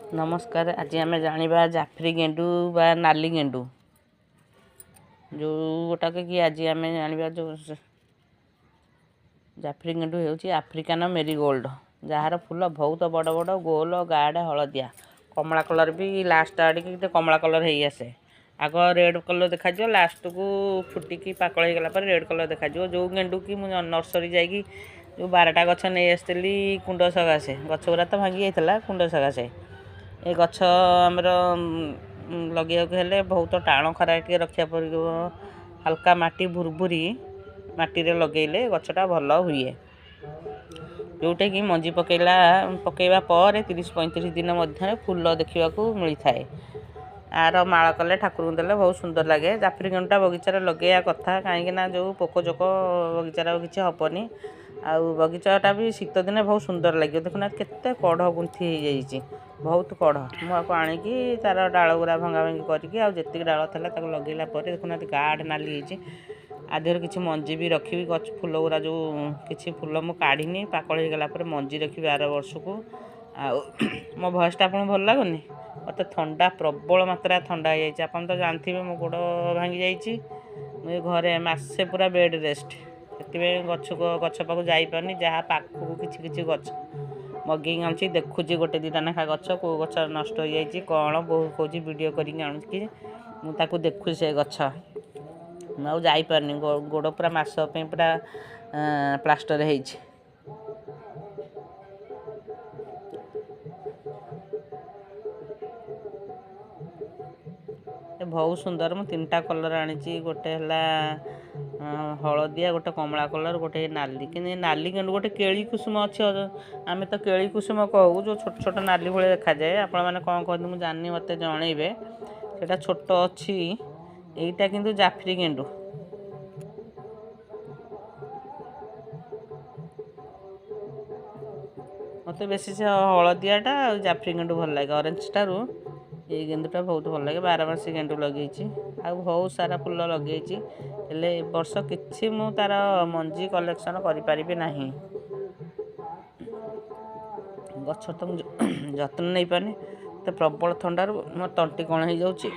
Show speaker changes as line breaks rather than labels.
ନମସ୍କାର। ଆଜି ଆମେ ଜାଣିବା ଜାଫ୍ରି ଗେଣ୍ଡୁ ବା ନାଲି ଗେଣ୍ଡୁ ଯେଉଁ ଗୋଟାକ କି ଆଜି ଆମେ ଜାଣିବା ଯେଉଁ ଜାଫ୍ରି ଗେଣ୍ଡୁ ହେଉଛି ଆଫ୍ରିକାନ ମେରିଗୋଲ୍ଡ, ଯାହାର ଫୁଲ ବହୁତ ବଡ଼ ବଡ଼, ଗୋଲ, ଗାଢ଼ ହଳଦିଆ, କମଳା କଲର୍ ବି ଲାଷ୍ଟ ଆଡ଼ିକି ଟିକେ କମଳା କଲର୍ ହେଇ ଆସେ। ଆଗ ରେଡ଼୍ କଲର୍ ଦେଖାଯିବ, ଲାଷ୍ଟକୁ ଫୁଟିକି ପାକଳ ହେଇଗଲା ପରେ ରେଡ଼୍ କଲର୍ ଦେଖାଯିବ। ଯେଉଁ ଗେଣ୍ଡୁ କି ମୁଁ ନର୍ସରୀ ଯାଇକି ଯେଉଁ 12ଟା ଗଛ ନେଇ ଆସିଥିଲି କୁଣ୍ଡ ସକାଶେ, ଗଛ ଗୁଡ଼ା ତ ଭାଙ୍ଗି ଯାଇଥିଲା କୁଣ୍ଡ ସକାଶେ। ଏ ଗଛ ଆମର ଲଗେଇବାକୁ ହେଲେ ବହୁତ ଟାଣ ଖରାରେ ଟିକେ ରଖିବାକୁ ପଡ଼ିବ। ହାଲକା ମାଟି, ଭୁରଭୁରି ମାଟିରେ ଲଗେଇଲେ ଗଛଟା ଭଲ ହୁଏ। ଯେଉଁଟାକି ମଞ୍ଜି ପକେଇବା ପରେ 30 35 ଦିନ ମଧ୍ୟରେ ଫୁଲ ଦେଖିବାକୁ ମିଳିଥାଏ। ଆର ମାଳ କଲେ ଠାକୁରଙ୍କୁ ଦେଲେ ବହୁତ ସୁନ୍ଦର ଲାଗେ। ଜାଫ୍ରି ଗେଣ୍ଡୁଟା ବଗିଚାରେ ଲଗେଇବା କଥା, କାହିଁକିନା ଯେଉଁ ପୋକ ଜୋକ ବଗିଚାରେ ଆଉ କିଛି ହେବନି, ଆଉ ବଗିଚାଟା ବି ଶୀତ ଦିନେ ବହୁତ ସୁନ୍ଦର ଲାଗିବ। ଦେଖୁନାହାନ୍ତି କେତେ କଢ଼ ଗୁନ୍ଥି ହେଇଯାଇଛି, ବହୁତ କଢ଼। ମୁଁ ଆକୁ ଆଣିକି ତା'ର ଡାଳ ଗୁଡ଼ା ଭଙ୍ଗା ଭଙ୍ଗି କରିକି ଆଉ ଯେତିକି ଡାଳ ଥିଲା ତାକୁ ଲଗେଇଲା ପରେ ଦେଖୁନାହାନ୍ତି ଗାଢ଼ ନାଲି ହେଇଛି। ଆ ଦେହରେ କିଛି ମଞ୍ଜି ବି ରଖିବି। ଗଛ ଫୁଲ ଗୁଡ଼ା ଯେଉଁ କିଛି ଫୁଲ ମୁଁ କାଢ଼ିନି, ପାକଳ ହେଇଗଲା ପରେ ମଞ୍ଜି ରଖିବି ଆର ବର୍ଷକୁ। ଆଉ ମୋ ଭଏସ୍ଟା ଆପଣଙ୍କୁ ଭଲ ଲାଗୁନି? ମୋତେ ଥଣ୍ଡା, ପ୍ରବଳ ମାତ୍ରାରେ ଥଣ୍ଡା ହେଇଯାଇଛି। ଆପଣ ତ ଜାଣିଥିବେ ମୋ ଗୋଡ଼ ଭାଙ୍ଗି ଯାଇଛି, ମୁଁ ଏ ଘରେ ମାସେ ପୁରା ବେଡ଼୍ ରେଷ୍ଟ। ସେଥିପାଇଁ ଗଛକୁ ଗଛ ପାଖକୁ ଯାଇପାରୁନି। ଯାହା ପାଖକୁ କିଛି କିଛି ଗଛ ମଗେଇକି ଆଣୁଛି, ଦେଖୁଛି ଗୋଟେ ଦୁଇଟା ଲେଖା ଗଛ, କେଉଁ ଗଛ ନଷ୍ଟ ହେଇଯାଇଛି କ'ଣ। ବୋଉ କହୁଛି ଭିଡ଼ିଓ କରିକି ଆଣୁଛି, ମୁଁ ତାକୁ ଦେଖୁଛି ସେ ଗଛ। ମୁଁ ଆଉ ଯାଇପାରୁନି, ଗୋଡ଼ ପୁରା ମାସ ପାଇଁ ପୁରା ପ୍ଲାଷ୍ଟର ହେଇଛି। ବହୁତ ସୁନ୍ଦର। ମୁଁ 3ଟା କଲର୍ ଆଣିଛି, ଗୋଟେ ହେଲା ହଳଦିଆ, ଗୋଟେ କମଳା କଲର୍, ଗୋଟେ ନାଲି। କିନ୍ତୁ ନାଲି ଗେଣ୍ଡୁ ଗୋଟେ କେଳି କୁସୁମ ଅଛି, ଆମେ ତ କେଳି କୁସୁମ କହୁ, ଯେଉଁ ଛୋଟ ଛୋଟ ନାଲି ଭଳିଆ ଦେଖାଯାଏ। ଆପଣମାନେ କ'ଣ କହନ୍ତି ମୁଁ ଜାଣିନି, ମୋତେ ଜଣେଇବେ। ସେଇଟା ଛୋଟ ଅଛି, ଏଇଟା କିନ୍ତୁ ଜାଫ୍ରି ଗେଣ୍ଡୁ। ମୋତେ ବେଶୀ ସେ ହଳଦିଆଟା ଆଉ ଜାଫ୍ରି ଗେଣ୍ଡୁ ଭଲ ଲାଗେ। ଅରେଞ୍ଜ ଠାରୁ ଏଇ ଗେଣ୍ଡୁଟା ବହୁତ ଭଲ ଲାଗେ। ବାରମାସୀ ଗେଣ୍ଡୁ ଲଗେଇଛି ଆଉ ବହୁତ ସାରା ଫୁଲ ଲଗେଇଛି, ହେଲେ ଏ ବର୍ଷ କିଛି ମୁଁ ତା'ର ମଞ୍ଜି କଲେକ୍ସନ୍ କରିପାରିବି ନାହିଁ। ଗଛ ତ ମୁଁ ଯତ୍ନ ନେଇପାରୁନି, ତ ପ୍ରବଳ ଥଣ୍ଡାରୁ ମୋ ତଣ୍ଟି କ'ଣ ହେଇଯାଉଛି।